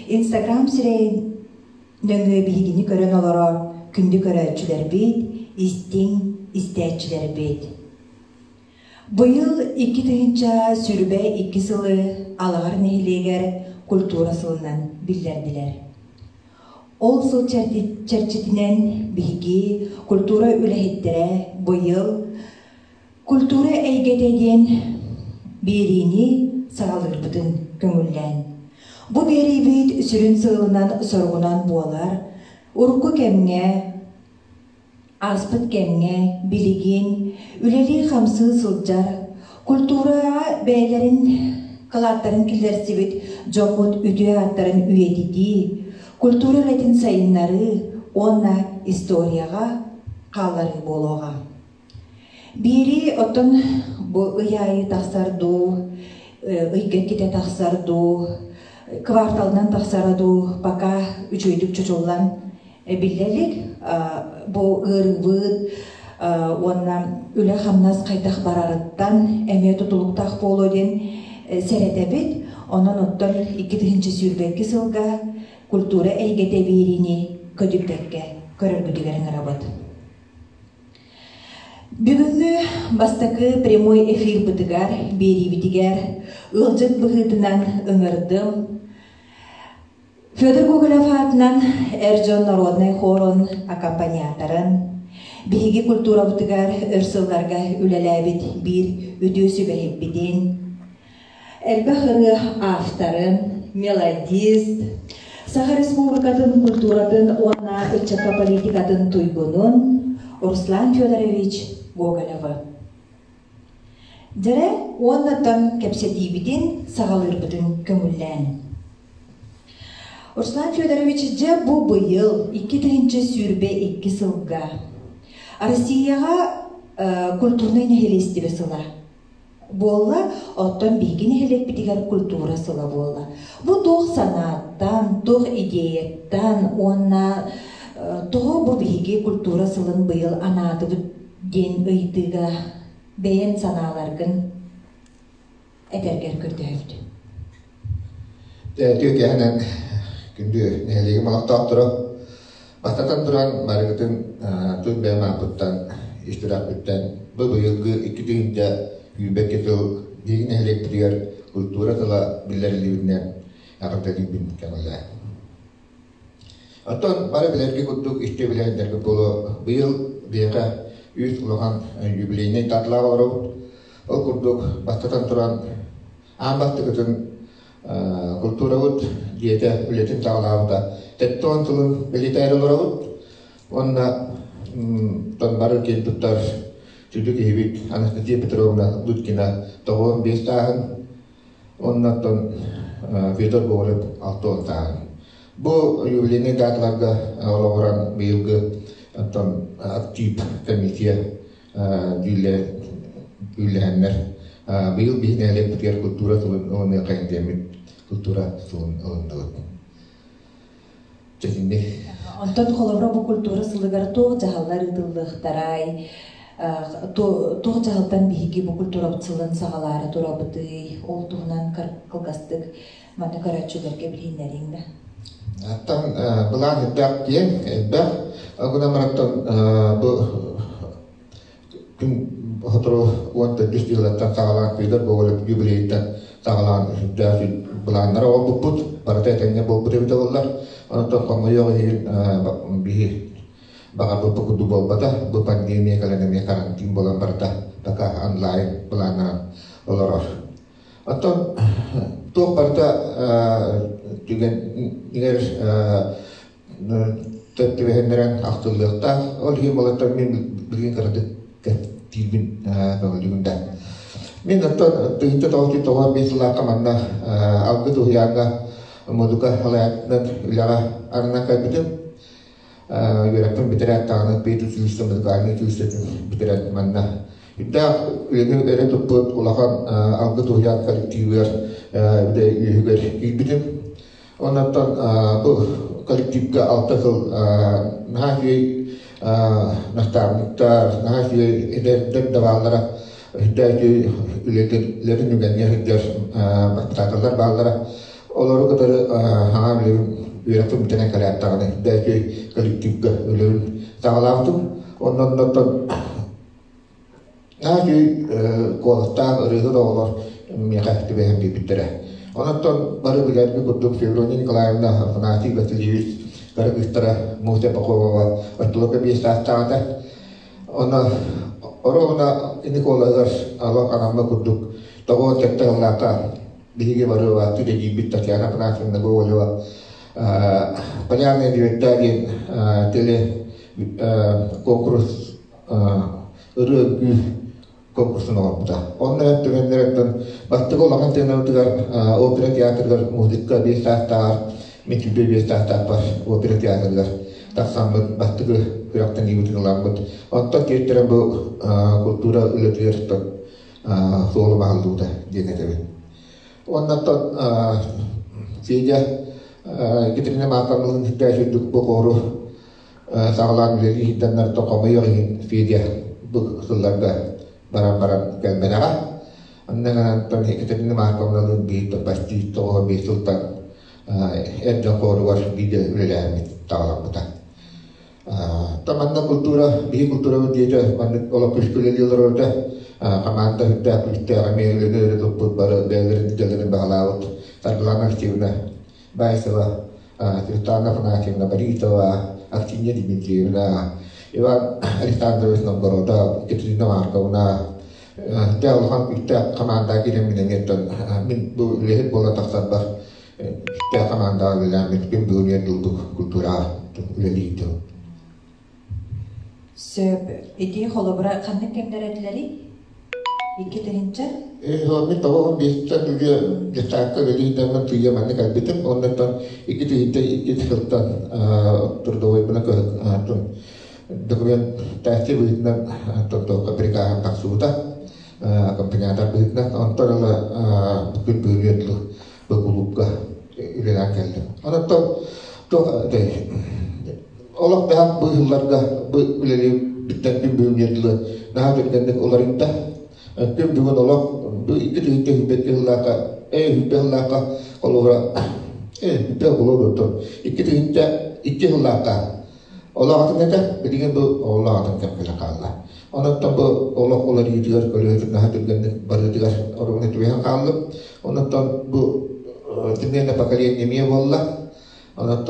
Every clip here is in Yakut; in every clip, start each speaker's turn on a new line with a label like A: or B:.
A: Инстаграм сирэйин нөҥүө биһигини көрөн олорор күндү көрөөччүлэрбит, истиҥ истээччилэрбит! Быйыл 2022 сылы Алаҕар нэһилиэгэр культура сылынан биллэрдилэр. Ол сыл чэрчитинэн биһиги культура үлэһиттэрэ быйыл Культура эйгэтэ диэн биэриини саҕалыырбытын көҥүллээн. Бу биэриибит сүрүн сыалынан-соругунан буолар, урукку кэмҥэ, ааспыт кэмҥэ, билигин үлэлии-хамсыы сылдьар, культураҕа бэйэлэрин кылааттарын киллэрсибит дьоммут үтүө ааттарын үйэтитии, культура үлэтин сайыннарыы уонна историяҕа хаалларыы буолуоҕа. Биэрии оттон бу ый аайы тахсар дуу, ыйга иккитэ тахсар дуу, кварталынан тахсара дуу, пока үчүгэйдик чочуллан биллэ илик. Бу ыарыыбыт уонна үлэ-хамнас хайдах барарыттан эмиэ тутулуктаах буолуо диэн сэрэтэбит. Онон оттон 2022 сылга культура эйгэтэ биэриини көтүппэккэ көрөргүтүгэр ыҥырабыт. Бүгүҥҥү бастакы прямой эфирбытыгар, биэриибитигэр ыалдьыт быһыытынан ыҥырдым. Федор Гоголев аатынан эр дьон народнай хорун аккомпаниаторын, биһиги культурабытыгар өр сылларга үлэлээбит биир үтүө сүбэһиппитин, Элбэх ырыа авторын, мелодист, Саха Республикатын культуратын уонна ыччакка политикатын туйгунун Руслан Федорович Гоголевы. Дьэрэ уоннаттан кэпсэтиибитин саҕалыырбытын көҥүллээн. Руслан Федорович дьэ бу быйыл 2022 сылга Россияҕа культурнай нэһилиэстибэ сыла буолла, оттон биһиги нэһилиэкпитигэр культура сыла буолла. Бу туох санааттан, туох идеяттан уонна тоҕо бу биһиги культура сылын быйыл анаатыбыт диэн ыйытыыга бэйэн санааларгын этэргэр көрдөһөбүт.
B: Түөкэһинэн күндү нэһилиэгим олохтоохторо бастатан туран барыгытын тус бэйэм ааппыттан ис сүрэхпиттэн бу быйылгы 2022 сыл биһиги нэһилиэкпитигэр культура тыла биллэриллибитинэн эҕэрдэлиибин көҥүлэ. Оттон бары билэргэ курдук истэ билэрдэргэ буолуо быйыл биһиэхэ үс улахан юбилейнай даталаах олоробут. Ол курдук бастатан туран аан бастакытын культурабыт дьиэтэ үлэтин саҕалаабыта 70 сылын бэлиэтээри олоробут уонна бары киэн туттар сүдү киһибит Анастасия Петровна Дудкина 95 сааһын уонна оттон Федор Гоголев 60 сааһын. Бу юбилейнай даталарга олоҕуран быйылгы оттон актив комиссия дьүүллэһэннэр быйыл биһи нэһилиэкпитигэр культура сылын ылыныаххайын диэммит культура сылын ылынныбыт. Чэтинник.
A: Онтон холобура бу культура сылыгар туох дьаһаллар ыытыллыахтарай, туох дьаһалтан биһиги бу культурабыт сылын саҕалаары турабытый, ол туһунан кылгастык манна көрөөччүлэргэ билиһиннэриҥ да.
B: Оттон былаан элбэх диэн элбэх. Ол гынан баран бу күн сотору 14 дьыллартан саҕалаан Федор Гоголев юбилейыттан саҕалаан сүрдээх былааннара оҥорбуппут. Барыта этэҥҥэ буолбут эбитэ буоллар. Онтон хомойуох иһин биһи баҕарбыппыт курдук буолбата. Бу пандемия кэлэн эмиэ карантин буолан барыта пока онлайн былааннанан олорор. Оттон туох барыта түгэнигэр түбэһиннэрэн ахтыллыахтаах. Ол иһин балаттан мин билигин кыратык кэптиирбин көҥүллүүбүн да. Мин оттон 1995 сыллаахха манна Алгыс уһуйааҥҥа музыка салайааччытынан үлэҕэ ананан кэлбитим. Үөрэхпин бүтэрээт даҕаны педучилище музыкальнай училищетын бүтэрэн манна үрдээх үлэни өрө туппут улахан Алгыс уһуйаан коллективыгар үлэ үөһүгэр киирбитим. Онон бу коллективка алта сыл наһаа үчүгэй наставниктар, наһаа үчүгэй эдэрдэр да бааллара, үрдээх үчүгэй үлэлэрин үгэнҥэ сылдьар воспитателлар бааллара. Олору кытары хаҥа билигин үөрэхпин бүтэрэн кэлээт даҕаны бэйэкэй коллективка үлэбин саҕалаабытым. Онноннортон наһаа үчүгэй куоластаах ырыаһыт оҕолор миэхэ түбэһэн биэрбиттэрэ. Онон бары билэрбит курдук Феврония Николаевна, Афанасий Васильевич кыра кыыстара Муся Пахомова оччолорго биэс саастаах этэ. Онно оруобуна Николаһыгар алох анамма курдук тоҕо сэттэ сыллаахха биһиги бары үлэлиирбит Татьяна Афанасьевна Гоголева Полярная звезда диэн теле конкурс ырыа үҥкүү конкурсун оҥорбута. Онно түгэннэриттэн бастакы улахан сценабытыгар опера театрыгар музыка биэс саастааҕар мин 25 саастаахпар опера театрыгар тахсаммыт бастакы күрэхтэниибитин ыламмыт. Онтон тиэртэрэн бу культура үлэтигэр суолу баһыллыбыта диэн этэбин. Оннуттан Федя Екатерина Марковналыын сирдээх үрдүк бу хоору саҕалаан үлэлии сылдьаннартан хомойуох иһин Федя бу сылларга баран баран кэлбэтэҕэ. Онно гынан Екатерина Марковналыын биир почти 95 сылтан эр дьон хоругар бииргэ үлэлээбит таҕаламмыта. Манна культура, биһи культурабыт диэтэ маннык олох күүскэ үлэлии олорорго команда үрдээх күүстээх эмиэ үлэни өрө туппут бары бэйэлэрин идэлэрин баҕалаабыт Саргылана Алексеевна Баисова, Светлана Афанасьевна Борисова, Аксинья Дмитриевна, Иван Александрович Новгородов, Екатерина Марковна, дьэ улахан күүстээх команда киирэн мин эмиэ мин бу үлэһит буола тахсарбар күүстээх командаҕа үлэлээммит күн бүгүнүгэр дылдык культураҕа үлэлиир
A: Сөп. Ити холобура ханнык кэмнэр этилэрий? 2 тыһыынча?
B: Мин 95-тэн үлэ детсадка үлэлиирдэммин тыйа манна кэлбитим. Оннуттан 2 тыһыынча 2 сылтан трудовойбуна документация быһыытынан тотуохха прикаһым тахсыбыта аккомпаниатор быһыытынан. Онтон ыла күн бүгүнүгэр дылы бу кулуупка үлэлээн кэллим. Онон туох олох даһан быыһылларга бу үлэлиирбиттэн күн бүгүҥҥэ дылы наһаа түргэнник уларыйда. Күн бүгүн олох бу 2 тыһыынча 22 сыллаахха 20 сыллаахха холобура 20 холобура 2002 сыллаахха олох атын этэ, билигин бу олох атын кэм кэлэн хаалла. Онон бу олох уларыйыытыгар көлүөһүтүн наһаа түргэнник барыытыгар оруобуна түбэһэн хааллым. Онон бу смена поколения эмиэ буолла. Онон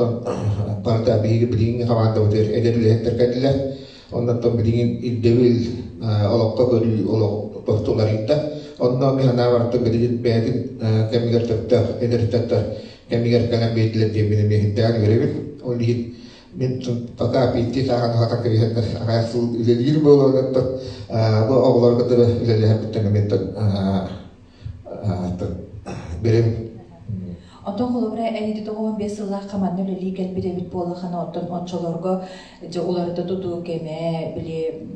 B: барыта биһиги билиҥҥи хамаандабытыгар эдэр үлэһиттэр кэллилэр. Онон билигин ирдэбил олоххо көрүү олох тосту уларыйда. Онно мин санаабар билигин бэйэтин кэмигэр сөптөөх эдэр ыччаттар кэмигэр кэлэн биэрдилэр диэн мин эмиэ сирдээн үөрэбин. Ол иһин мин пока пенсия сааһын хатан кэбиһэннэр аҕыйах сыл үлэлиир буолуоннар бу оҕолорго кытары үлэлэһэрбиттэн эмиэ бэрим.
A: Оттон холобура эн 95 сыллаахха манна үлэлии кэлбит эбит буоллаххына, оттон оччолорго дьэ уларыта тутуу кэмэ, били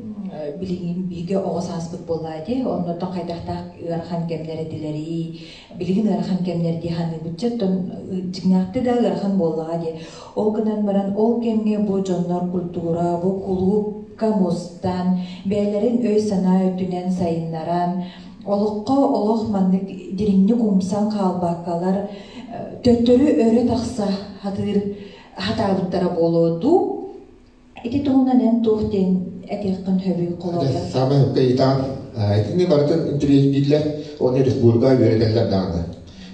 A: билигин биһиги оҕо сааспыт буоллаа дии, оннуттан хайдахтаах ыарахан кэмнэр этилэрий, билигин ыарахан кэмнэр дии саныыбыт дьэ, оттон дьиҥнээхтик да ыарахан буоллаҕа дии. Ол гынан баран ол кэмҥэ бу дьоннор культура, бу кулуупка мустан, бэйэлэрин өй-санаа өттүнэн сайыннаран, олоххо олох маннык дириҥник умсан хаалбаккалар төттөрү өрө тахса хатыыр хатаабыттара буолуо дуу ити туһунан эн туох диэн этиэххин сөбүй холобура
B: Саамай сөпкө ыйытаҕын. Итини барытын интэриэһиргииллэр уонна республикаҕа үөрэтэллэр даҕаны.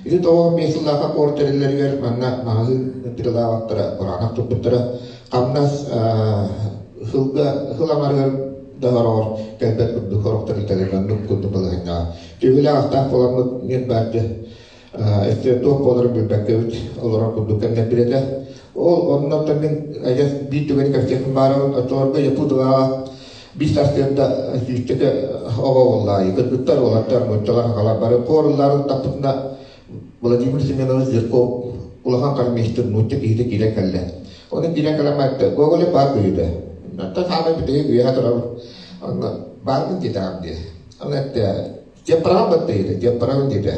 B: Ити 95 сыллаахха куорат тэриллэригэр манна маҕаһыын тырылаабаттара, кураанах турбуттара. Хамнас сылга сыл аҥарыгар да сороҕор кэлбэт курдук сорох тэрилтэлэр маннык курдук балаһыанньаҕа. Түбүлээх астаах буоламмыт диэн баарды өссө туох буоларын билбэккэбит олорор курдук кэмнэрбит этэ. Ол оннуттан мин адьас биир түгэни кэпсиэхпин баарабын. Оччолорго Якутоваҕа биир сарсыарда сүүсчэкэ оҕо буоллаайы кыргыттар, уолаттар, нууччалар, сахалар бары куорулларын таппытына Владимир Семенович Жирков улахан хормейстер нуучча киһитэ киирэн кэллэ. Ону киирэн кэлэн барда, Гоголев баар киһитэ. Оттон саамай бүтэһик үөһэ турабын. Онно баарбын диэтэҕим дии. Ону эттэ, Дьеппараҕын батта диэтэ, дьеппараҕын диэтэ.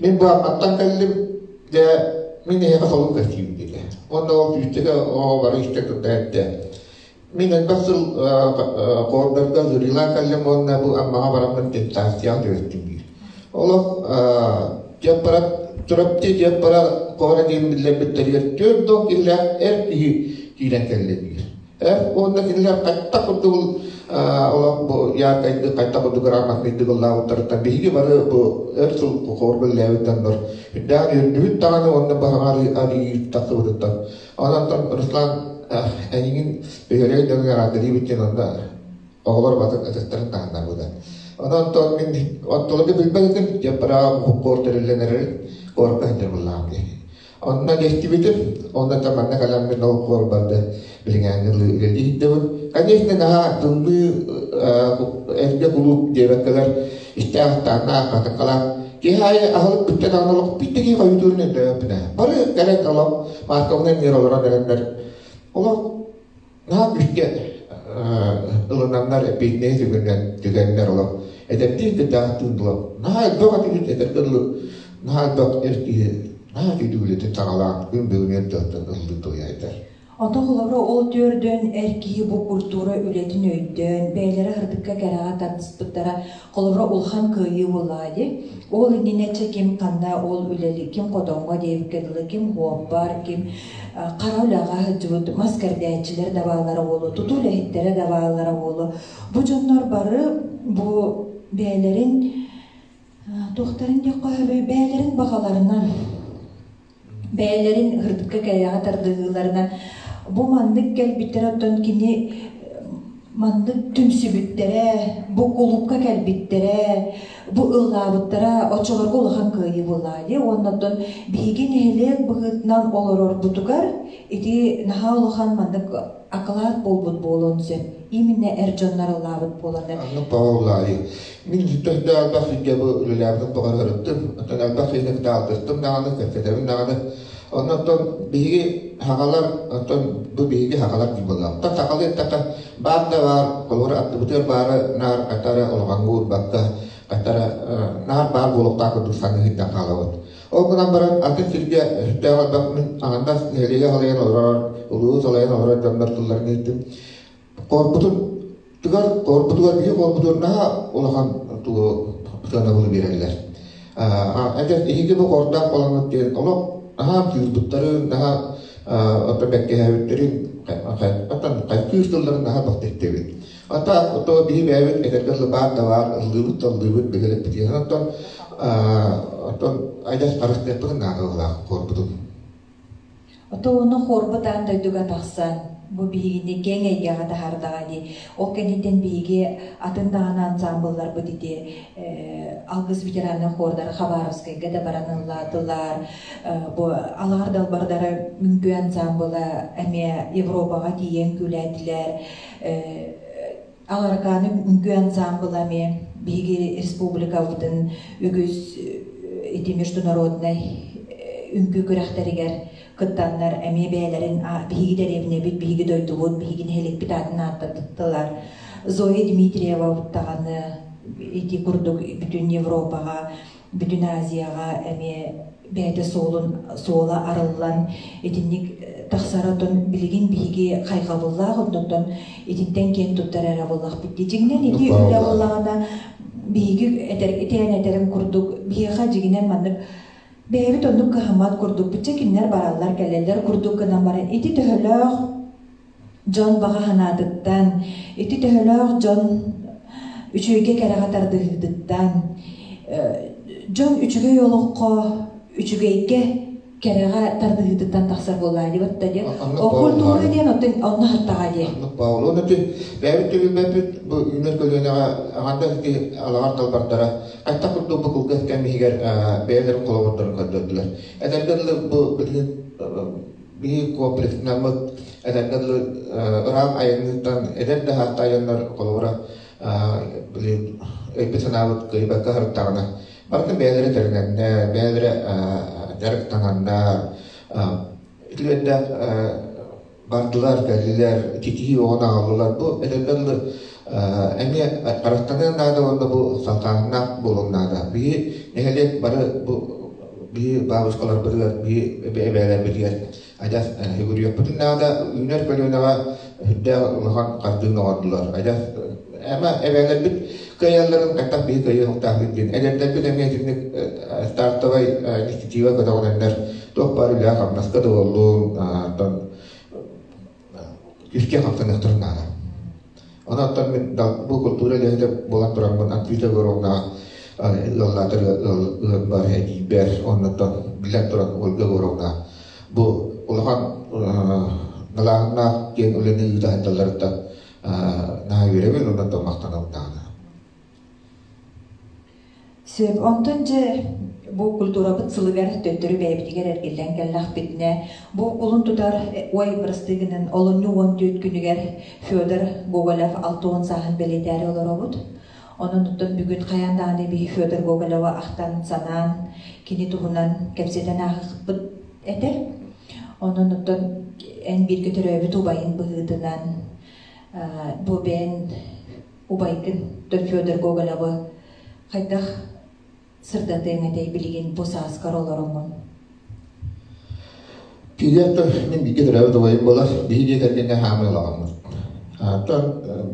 B: Мин бу аттан кэллим, дьэ, мин эһиэхэ солун кэпсиибин диэтэ. Онно ол сүүсчэкэ оҕо бары истэ турда эттэ. Мин элбэх сыл хоордарга жюрилаан кэллим уонна бу Аммаҕа бараммын тентацияҕа түбэстим диир. Олох дьеппара Чурапчы дьеппара хора диэн биллэрбиттэригэр 40 киһилээх эр киһи киирэн кэллэ диир. Уонна кинилэр хайдах курдук олох бу яркайдык, хайдах курдук грамотныйдык ыллаабыттарыттан биһиги бары бу өр сыл хорга үлэлээбит дьоннор үрдээн үөрдүбүт даҕаны уонна баһаҕар арыйыы тахсыбытыттан. Онон Руслан эйигин бөһүөлэгин дьонун эҕэрдэлиибит диэн онно оҕолор батын ытыстарын таһыннарбыта. Онон мин оттолорго билбэт этим, дьаппараҕа хор тэриллэн эрэрин, корка сылдьар буоллаҕым дии. Онно дэстибитим, онно та манна кэлэммин ол куор барда билиҥээҥҥи үлэлии сылдьабын. Конечно, наһаа тымныы эргэ кулууп диэбэккэлэр истээх тааннаах хатыкалаах киһи аайы аһылык бүттэ даҕаны олох биир да киһи хойутуурун өйдөөбөппүн ээ. Бары кэлэн олох мааскабынан ньир олорон эрэннэр олох Наһаа күүскэ ылынаннар эппиэтинэһи түгэннэр түгэннэр олох эдэрдии кырдьаҕастыын була наһаа элбэх этибит эдэргэ дылы наһаа элбэх эр киһи наһаа күүтүк үлэтин саҕалаан күн бүгүнүн тыаттан ыллыы туойайдар.
A: Онтон холобура ол төрдөн эр киһи бу культура үлэтин өйдөөн, бэйэлэрэ сырдыкка кэрэҕэ тардыспыттара холобура улахан кыайыы буоллаҕа дии. Ол иннинэ чэ ким ханна ол үлэли, ким хотоҥҥо диэбиккэ дылы, ким хуоппар, ким хара үлэҕэ сылдьыбыт мас кэрдээччилэр да бааллара буолуо, тутуу үлэһиттэрэ да бааллара буолуо. Бу дьоннор бары бу бэйэлэрин туохтарын диэххэ сөбүй, бэйэлэрин баҕаларынан бэйэлэрин ырдыкка кэрэҕэ тардыһыыларынан бу маннык кэлбиттэрэ оттон кини маннык түмсүбүттэрэ, бу кулуупка кэлбиттэрэ, бу ыллаабыттара оччолорго улахан кыайыы буоллаҕа дии. Уонна оттон биһиги нэһилиэк быһыытынан олорорбутугар ити наһаа улахан маннык акылаат буолбут буолуон сөп. Именно эр дьоннор ыллаабыт буоланнар.
B: Анна Павловна, мин төһө элбэх сиргэ бу үлэлээбитим тухары ырыттым, оттон элбэх сиргэ кытаалтыстым даҕаны, кэпсэтэбин даҕаны. Онон оттон биһиги сахалар, оттон бу биһиги сахалар дии буоллаҕа. Оттон сахалыы эттэххэ, баар да баар, холобура аттыбытыгар баары наар хатара улахаҥҥа уурбакка, хатара наар баар буолуохтаах курдук саныы сылдьан хаалабыт. Ол гынан баран атын сиргэ сүрдээх элбэх мин аҥардас нэһилиэгэ салайан олорор, улуу салайан олорор дьоннор тылларын иһиттим. Корпутун тыгар, корпутугар биһи корпутугар наһаа улахан тугу сыанабылы биэрэллэр. Эдэр иһиги бу кордаах буолаҥҥыт диэн олох наһаа кыырбыттарын, наһаа оттон бэккэһээбиттэрин, оттон хайкыыр тылларын наһаа бахтыттыбыт. Ата ото биһи бэйэбит этэргэ дылы баар да баар ыллыыбыт да ыллыыбыт бөһүөлэкпитигэр оттон оттон айдас харыстыахпытын наадалаах корбутун.
A: Ото ону хорбут аан дойдуга тахсан, бу биһигини киэҥ эйгэҕэ таһаардаҕа дии. Ол кэнниттэн биһиги атын даҕаны ансаамбылларбыт ити Алгыс ветераннар хордара Хабаровскайга да баран ыллаатылар. Бу Алаар далбардара үҥкүү ансаамбыла эмиэ Европаҕа тиийэн күлээтилэр. Аларкааны үҥкүү ансаамбыла эмиэ биһиги республикабытын үгүс ити международнай үҥкүү күрэхтэригэр кыттаннар эмиэ бэйэлэрин биһиги дэриэбинэбит, биһиги дойдубут, биһиги нэһилиэкпит аатын ааттаттылар. Зоя Дмитриева даҕаны ити курдук бүтүн Европаҕа бүтүн Азияҕа эмиэ бэйэтэ суолун суола арыллан итинник тахсара оттон билигин биһиги хайҕабыллаах онтон итинтэн киэн туттар эрэ буоллахпыт дии. Дьиҥинэн ити үлэ буоллаҕына биһиги этэр итээн этэрим курдук биһиэхэ дьиҥинэн маннык бэйэбит оннук кыһаммат курдук бычча кинилэр бараллар кэлэллэр курдук гынан баран ити төһөлөөх дьон баҕа санаатыттан, ити төһөлөөх дьон үчүгэйгэ кэрэҕэ тардыһыытыттан, дьон үчүгэй олоххо, үчүгэйгэ кэрэҕэ тардыһыытыттан тахсар буоллаа дии батта диэн. О культура диэн оттон онно хаттаҕа диэн.
B: Павло ити бэйэбит түбүлбэппит бу үүнэр көлүөнэҕэ аҥардас ити алаҕар далбардара хайдах курдук бу кылгас кэм иһигэр бэйэлэрин холобурдарын көрдөрдүлэр. Эдэргэ дылы бу билигин Биһиги комплекснаммыт эдэргэ дылы ыраах айанныттан эдэр да хаатта айаннар холобура били өйбүт-санаабыт кыайбакка сырыттаҕына барытын бэйэлэрэ тэринэннэр, бэйэлэрэ дьарыктананнар үтүөрдээх бардылар, кэллилэр, титии оҕону аҕаллылар. Бу эдэргэ дылы эмиэ харыстаныан наада уонна бу салҕааһыннаах буолуон наада. Биһи нэһилиэк бары бу биһи бабушкаларбытыгар, биһи эбээлэрбитигэр адьас сүгүрүйүөхпүтүн наада. Үүнэр көлүөнэҕэ сүрдээх улахан хардыыны оҥордулар. Адьас эмэ эбээлэрбит кыайалларын хайдах биһи кыайыахтаахпыт диэн. Эдэрдэрбит эмиэ итинник стартовай инициатива көтөҕүнэннэр. Туох баар үлэҕэ-хамнаска да буоллун, оттон күүскэ хамсаныахтарын наада. Онон мин бу культура үлэһитэ буолан тураммын Анфиса Егоровнаҕа ыаллаатар ыалбар эдьиийбэр оннуттан биллэн туран Ольга Егоровна бу улахан далааһыннаах киэҥ үлэни ыыта сылдьалларыттан наһаа үөрэбин оннуттан махтанабын даҕаны.
A: Сөп. Онтон дьэ бу культурабыт сылыгар төттөрү бэйэбитигэр эргиллэн кэллэхпитинэ, бу кулун тутар ой бырастыы гынан олунньу 14 күнүгэр Федор Гоголев 60 сааһын бэлиэтээри олоробут. Онон оттон бүгүн хайаан даҕаны биһи Федор Гоголевы ахтан, санаан, кини туһунан кэпсэтэн ааһыахпыт этэ. Онон оттон эн бииргэ төрөөбүт убайын быһыытынан бу бэйэн убайгын Федор Гоголевы хайдах сырдатыаҥ этэй билигин бу сааскар олороҥҥун?
B: Кириэттэр мин бииргэ төрөөбүт убайым буолар. Биһи дьиэ кэргэҥҥэ хаамыы улаҕаммыт. Оттон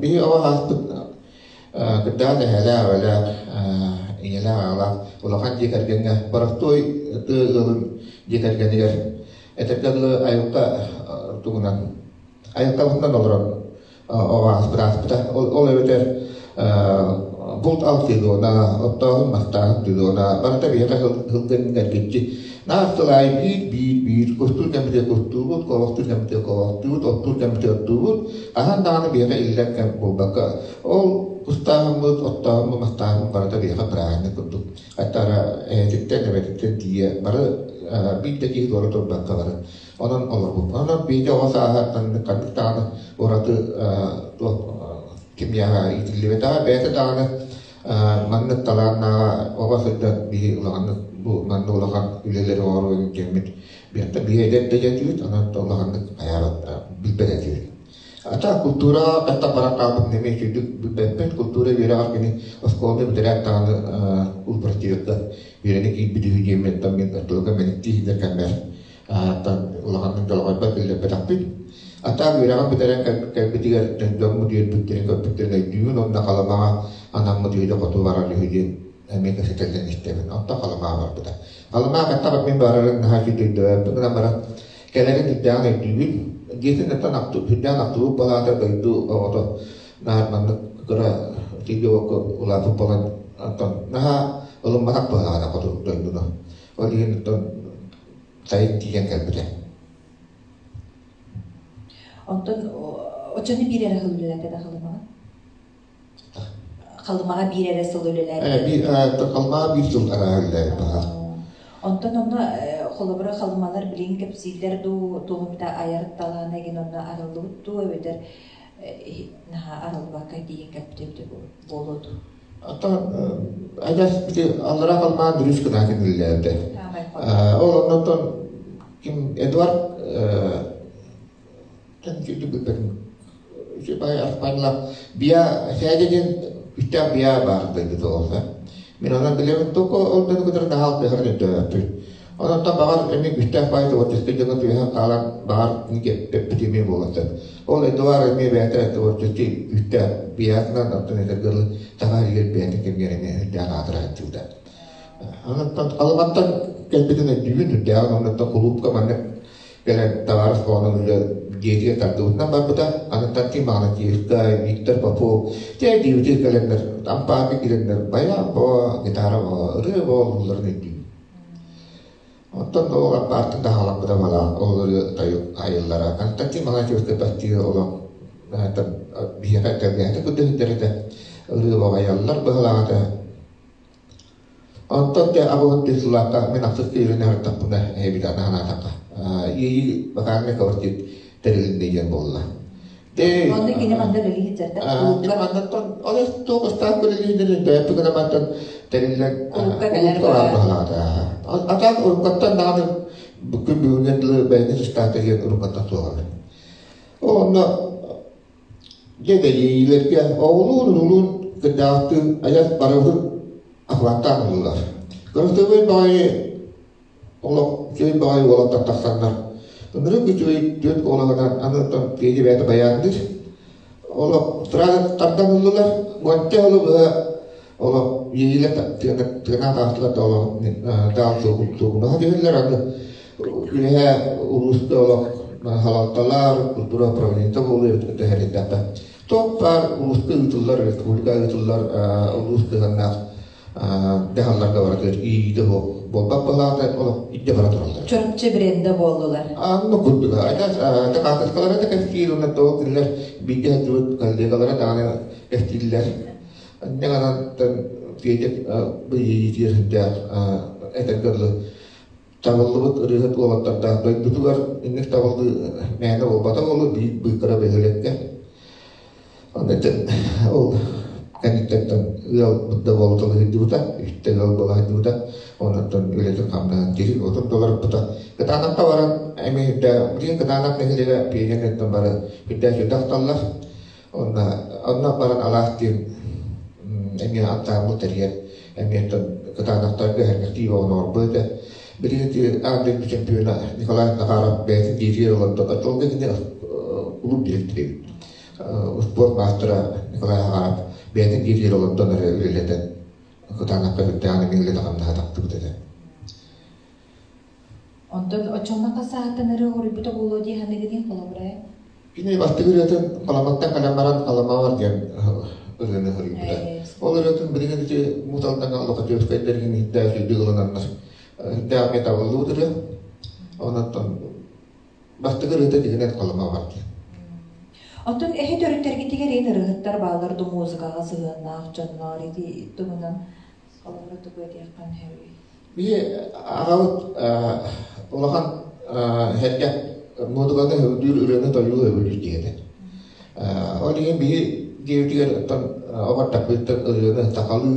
B: биһи оҕо сааспыт кырдьаҕас эһээлээх, эбэлээх, ийэлээх, аҕалаах улахан дьиэ кэргэҥҥэ боростуой тыа ыалын дьиэ кэргэнигэр этэргэ дылы айылҕа тугунан айылҕабытынан олорон оҕо ааспыта. Ол эбэтэр булт ал сезона, оттооһун мастааһын сезона барыта биһиэхэ сылгын эргиччи наар сыл аайы биир биир биир кустуур кэмитэ кустуубут, колохтуур кэмитэ колохтуубут, оттуур кэмитэ оттуубут. Аһан даҕаны биһиэхэ иллэҥ кэм буолбакка ол кустааһыммыт, оттооһуммут, мастааһыммыт барыта биһиэхэ бырааһынньык курдук. Хаттара эһэтиттэн, эбэтиттэн тиийэ бары биир да киһи туора турбакка бары Онон олорбуппун. Онон биһиги оҕо сааһа ханнык даҕаны ураты туох кимиэхэ иитиллибэтэҕэ, бэйэтэ даҕаны маннык талааннааҕа оҕо сылдьан биһи улаханнык бу маннык улахан үлэлэри оҥоруон диэммит биһиэхэ биһи эдэр да этибит, онон улаханнык хайаабат билбэт этибит. Ата культура хатта баран хаалбытын эмиэ үчүгдүк билбэппит. Культура үөрэҕэр кини оскуоланы бүтэрээт даҕаны культпротивекка үөрэнэ киирбит үһү диэммин мин тылга мэниктии сылдьар кэммэр ааттан улаханнык долоҕойбот биллэрбэтэхпит. Атаак үөрэҕин бүтэрэн кэлбитигэр дьоммут үөрбүттэрин көрбүттэрин өйдүүбүн уонна Халымаҕа анаммыт үһү хоту барар үһү диэн эмиэ кэпсэтэллэрин истэбин. Онтон Халымаҕа барбыта. Халымаҕа хаттаҕа мин барарын наһаа үчүгэй өйдөөбөппүн гынан баран кэлэрин үрдээҕин өйдүүбүн. Дьиэтин оттон үрдээн ахтыбыт балаата дойду оҕото наар маннык кыра тиийгэ уокка улааппыт буолан оттон наһаа ылымматах быһыылаах хоту дойдуну. Ол иһин оттон сайын тиийэн кэлбитэ.
A: Онтон оччону биир эрэ сыл үлэлээтэ да Халымаҕа? Халымаҕа биир эрэ сыл үлэлээбит.
B: Биир Халымаҕа биир сыл араа үлэлээбит баҕар.
A: Онтон онно холобура халымалар билигин кэпсииллэр дуу, туох эмитэ айар талаана игин онно арыллыбыт дуу эбэтэр наһаа арыллыбакка тиийэн кэлбит эбитэ буолуо дуу?
B: Оттон адьас ити аллараа халлаан бүрүс кытаатын үлэлээбитэ. Ол оннуттан ким Эдуард Биа сээдэ диэн үстээх биа баар дойдута олорсо. Мин онон билэбин только ол дьону кытары наһаа алтыһарын өйдөөбөппүн. Онон баҕар эмиэ үстээх баай творческий дьоҥҥо түбэһэн хаалан баҕар эппит эмиэ буолуон сөп. Ол Эдуард эмиэ бэйэтэ творческий үстээх биатынан оттон этэргэ дылы саха сиригэр бэйэтин кэмигэр эмиэ үрдээх аатыра сылдьыбыта. Онон Халыматтан кэлбитин өйдүүбүн үрдээҕин оннуттан кулуупка маннык кэлэн табаарыс оҕонун үлэ дьиэтигэр тардыбытынан барбыта. Аны Тантин Маҕанатиевка, Виктор Попов дьэ диэбитигэр кэлэннэр, ампаарга киирэннэр баян боо, гитара боо, ырыа боо ыллыылларын өйдүүбүн. Оттон ол ампаартан да хаалаппыта балаан ол ырыа тойук айыллара. Константин Маҕанатиевка бастыыр олох биһиэхэ тэлгэһэтэ кырдьыктар этэ. Ырыа боо айаллар быһалаах этэ. Онтон дьэ абылын сыллаахха мин ахсыс киһини ырыттахпына эһэбит аны санаатахха иэйии вокальный квартет тэрилиннэ диэн буолла.
A: Онно кини манна үлэлии сылдьар да?
B: Кини маннаттан ол туох ыстаах үлэлиирин өйдөөппүт гына мантан тэриллэн
A: Кулуупка кэлэр баҕалаата.
B: Атаак уруккаттан даҕаны күн бүгүҥҥэ дылы бэйэтин ыстаата диэн уруккаттан суоҕа. Онно Дьэ бэлиэлэргэ оҕолуун-уруулуун кырдьаҕастыын айас барыбытын охваттаан ыллылар. Кырасыабай баҕайы олох үчүгэй баҕайы уолаттар тахсаннар ынырык үчүгэй түөрт уоланан аны оттон киһи бэйэтэ байаанныыр. Олох сразу тардан ыллылар. Уонча сылы быһа олох иэйиилэр тыына таастылар да олох даал сугунаһа түһэллэр аны. Үлэһэ улууска олох халалталар, культура управлениета буолуо эбит кытта хэрийдэххэ. Туох баар улууска ыытыллар, республика ыытыллар улуус тыһаннаах дьаһалларга барытыгар ииде буолбат балаата олох идде бара тураллар.
A: Чурапчы бренде буоллулар.
B: Анны курдуга. Айдас такаатыскалара да кэфтиир, онно тоҕо кинилэр бииргэ сылдьыбыт коллегалара даҕаны кэфтииллэр. Анньаҕанан Федя быйыйытыгар сүрдээх этэргэ дылы табыллыбыт ырыаһыт уолаттардаах дойдутугар инник табыллыы мээнэ буолбатах олу биир быыкара бөһүөлэккэ. Онно ол кэнниттэн ыал да буолутала сылдьыбыта, үстэ ыал буола сылдьыбыта, оннуттан үлэтин хамнаһын киһи отут долларбыта. Кытаанахха баран эмиэ үрдэ билигин Кытаанах нэһилиэгэ пионерныттан бары үрдээх үрдэ ахталлар. Онно онно баран алаас диэн эмиэ ансаамбыл тэрийэн эмиэ кытаанахтарга эһэргэхтии оҕонорбут этэ. Билигин ити аан дойду чемпиона Николай Захаров бэйэтин диэтигэр олордо. Оччолорго кини клуб директора эбит. Успуорт маастара Николай Захаров бэйэтин диэтигэр олордон эрэ үлэлэтэн кытаанахха үрдээн эмиэ үлэтэ хамнаһа тахтыбыт этэ.
A: Онтон оччоҕуна хас сааһыттан ырыа хоруйбута буолуо дии саныыгыный холобура?
B: Кини бастакы ырыатын Халаматтан кэлэн баран Халамаҕар диэн ырыаны хоруйбута. Ол ырыатын билигин ити Муус Алдаҥҥа Локотевскайдар иһин иһиттээх үрдүк ылынаннар иһиттээх эмиэ табыллыбыт ырыа. Онон бастакы ырыата дьиҥинэн Халамаҕар диэн.
A: Оттон эһи төрүттэргитигэр эн ырыаһыттар бааллар ду музыкаҕа сыһыаннаах дьонноор ити туһунан холобура тугу этиэххин сөбүй?
B: Биһи аҕабыт улахан сэргэ муодуканы сөбүлүүр ырыаны тойуу сөбүлүүр диэтэ. Ол иһин биһи диэбитигэр оттон оҕортаппыттан ырыаны сахалыы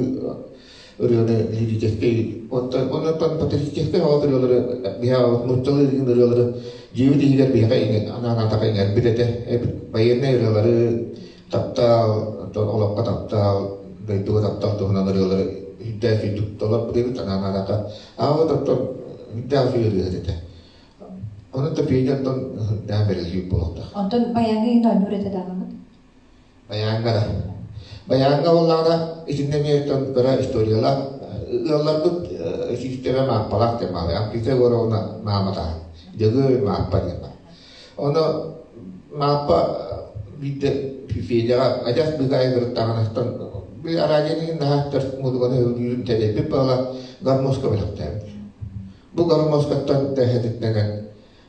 B: ырыаны лирическэй оттон оннуттан патриотическай оҕо ырыалары биһи аҕабыт нууччалыы ырыалары дьиэбит иһигэр биһиэхэ анаан атаха иҥэрбит этэ военнай ырыалары таптал оттон олоххо таптал дойдуга таптал туһунан ырыалары үрдээх үрдүк толорбут эбит анаан аабыт оттон үрдээх үчүгэй ырыаһыт этэ онон да Федя оттон дээн бэриллибит буолуохтаах.
A: Онтон баяҥҥа иһин оонньуур этэ даҕаны?
B: Баяҥҥа да. Баяҥҥа буоллаҕына итиннэ эмиэ оттон кыра историялаах ыалларбыт систиэмэ мааппалаах диэн баалый Анфиса Егоровна маамата Дьөгүөр Мааппа диэн баар. Ону Мааппа биирдэ Федяҕа адьас быыкаайы кырыттаҕынаһыттан били араадьыйаны иһин наһаа төрт музыканы сөбүлүүрүн тэрэйбит буола гармошка бэлэхтээбит. Бу гармошкаттан тэһэтиттэнэн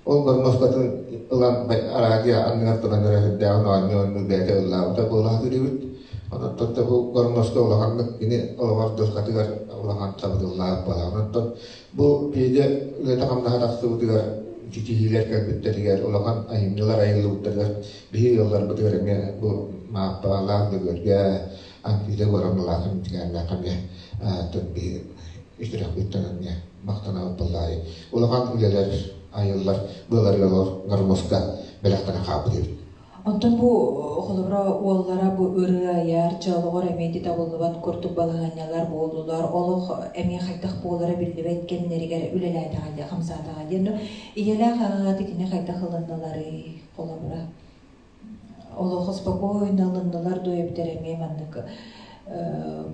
B: ол гармошкатын ылан араадьыйа анныгар туран эрэ сүрдээҕин оонньуу-оонньуу бэйэтэ ыллаабыта буола сатыыр эбит. Онон да бу гармошка улаханнык кини олоҕор дьылҕатыгар улахан сабыдыллаах буолар. Онон бу Федя үлэтэ-хамнаһа тахсыбытыгар, ситиһиилэр кэлбиттэригэр, улахан айымньылар айыллыбыттарыгар биһи ыалларбытыгар эмиэ бу Мааппалаах Дьөгүөргэ, Анфиса Егоровналаах эмтигээннээх эмиэ биһи үтүрэхпиттэн эмиэ махтанабыт буоллаайы. Улахан үлэлэр айыллар быаларыгар ол гармошка бэлэхтэнэ хаалбыт эбит.
A: Онтон бу холобура уоллара бу ырыа айар, чэ олоҕор эмиэ ити табыллыбат курдук балаһыанньалар буоллулар, олох эмиэ хайдах буолара биллибэт кэмнэригэр үлэлээтэҕэ дии, хамсаатаҕа диэн. Ийэлээх аҕаҕыт итини хайдах ылынналарый холобура? Олох спокойно ылыннылар дуо эбэтэр эмиэ маннык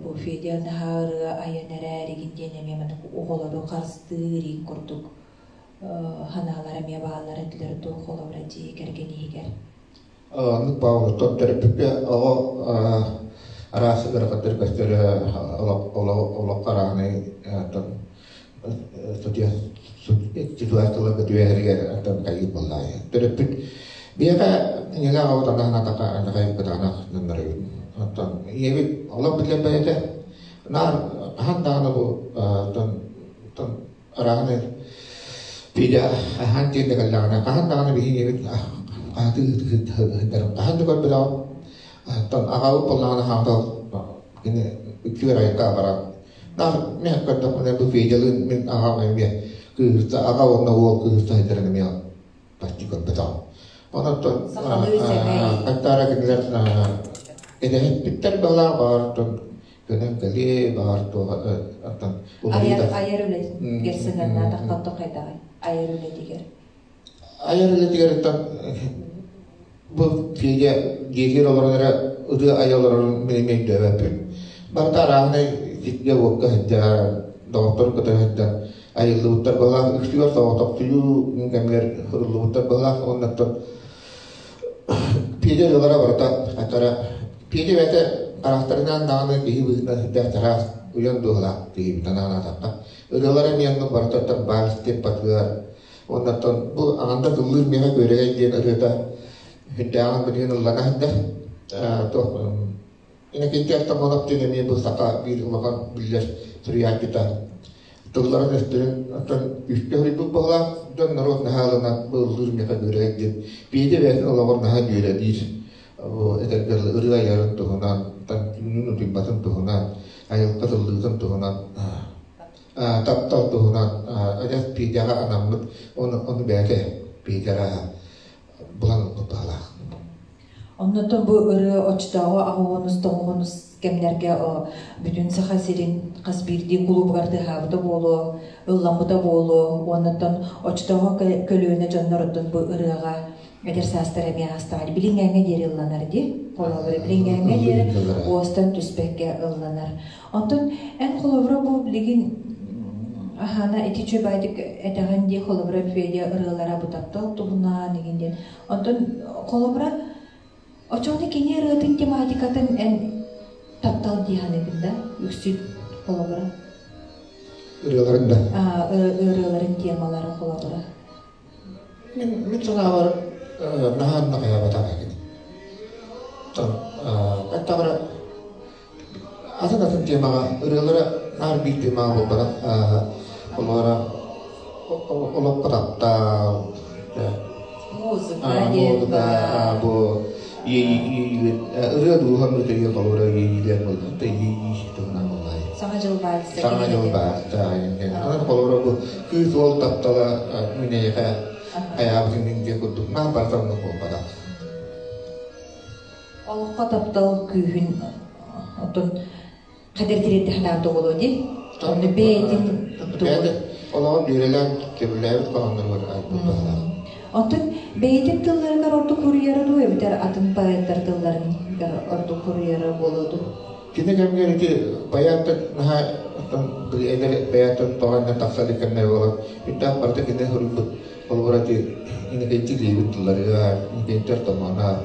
A: бу Федя наһаа ырыа айан эрээригин диэн эмиэ маннык оҕолору харыстыыр курдук ханаалар эмиэ бааллар этилэр дуу холобура дьиэ кэргэн иһигэр?
B: Оннук Павловтар төрөппүккэ оҕо араас ыарахаттар көстөрө олоххо арааһынай ситуацияларга түбэһэригэр оттон хайыыр буоллаҕай. Төрөппүт биһиэхэ ийэлээх аҕабыт анаан атаха анахай кытаанах дьоннор эбит. Оттон ийэбит олох биллэр бэйэтэ наар хаһан даҕаны бу оттон арааһынай Федя аһаан тиэрдэ кэллэҕинэ хаһан даҕаны биһиги ийэбит аһатыы ыһыттарым хаһан да көрбөтөҕүм. Оттон аҕабыт буоллаҕына хаамтал кини үксүгэр айыкка баран наар мин көрдөхпүнэ бу Федялыын мин аҕам эмиэ кыыһырса аҕа уонна уол кыыһырса сылдьарын эмиэ почти көрбөтөҕүм. Онон
A: Сахалыы сэмэй.
B: хаттаара кинилэр эдэһиппиттэр баҕалаах баҕар көнөн кэлиэ баҕар туох оттон
A: Айар айар үлэтигэр сыһыаннаатахха онтон хайдаҕый? Айар үлэтигэр.
B: Айар үлэтигэр оттон бу Федя дьиэтигэр олорон эрэ ырыа айа олорорун мин эмиэ өйдөөбөппүн. Барыта арааһынай сиргэ-уокка сылдьар, доҕотторун кытары сылдьар. айыллыбыттар быһалаах үксүгэр соҕотохсуйуу кэмигэр суруллубуттар быһалаах уоннаттан Петя ырыалара барыта хатара Петя бэйэтэ харахтарынан даҕаны киһи быһыытынан сүрдээх чараас уйан дууһалаах киһи санаан ырыалара эмиэ оннук барытыттан баар степпатыгар уоннаттан бу аҥанда тыллыыр миэхэ күөрэгэй диэн ырыата сүрдээҕин билигин ыллана сылдьар туох Иннокентий Артамонов диэн эмиэ бу саха биир улахан биллэр суруйааччыта. Тылларын өстөрүн оттон үстэ суруйбут быһылаах дьон норуот наһаа ылынан быыллыыр миэхэ күөрэгэй диэн Петя бэйэтин олоҕор наһаа дьүөрэлиир бу этэргэ дылы ырыа айарын туһунан, түүнүн утуйбатын туһунан, айылҕа тыллыытын туһунан таптал туһунан адьас Петяҕа анаммыт ону ону бэйэтэ Петяҕа булан ылбыт баҕалаах.
A: Оннотон бу ырыа оччотооҕу аҕыонус тоҕуонус кэмнэргэ бүтүн Саха сирин хас биирдии кулуубугар тыаһаабыта буолуо, ылламмыта буолуо, уоннаттан оччотооҕу көлүөнэ дьонноруттан бу ырыаҕа эдэр саастар эмиэ аастаҕар билиҥҥээҥҥэ диэри ылланар дии. Холобура билиҥҥээҥҥэ диэри уостан түспэккэ ылланар. Онтон эн холобура бу билигин аһаана ити үчүгэйдик этэҕин дии холобура Федя ырыалара бу таптал туһунан игин диэн. Онтон холобура очону кини ырыатын тематикатын эн таптал дии саныыгын да үксүн холобура.
B: Ырыаларын да?
A: Ырыаларын темалара холобура.
B: Мин санаабар наһаа наҕайаабатах кини. Аттаҕара атын атын темаҕа ырыалара наар биир темаҕа буолбатах. Олоро олоххо таптаал,
A: Музыка диэн
B: музыка бу ырыа дууһам ытыйа холобура иэйиилэр буолла иэйии туһунан буоллаай.
A: Саҥа дьыл вальса
B: Саҥа дьыл вальса Анан холобура бу кыыс уол таптала мин эйиэхэ хайаабытын диэн курдук наар барыта оннук буолбатах.
A: Олоххо таптал күүһүн оттон хадэр тириэрдэхинэ тоҕолуо дии. Онно бэйэтин
B: олоҕун дьүөрэлээн сөбүлээбит хоһоонноругар айбыт быһалаах.
A: Оттон бэйэтин тылларыгар ордук суруйара дуу эбэтэр атын поэттар тылларыгар ордук суруйара буолуо дуу?
B: Кини кэмигэр ити поэттар наһаа оттон эдэр поэттар тоҕо тахса илик кэмнэр буолан үрдээх барыта кини суруйбут холобура ити Иннокентий Левин тылларыгар, Иннокентий Артамонов,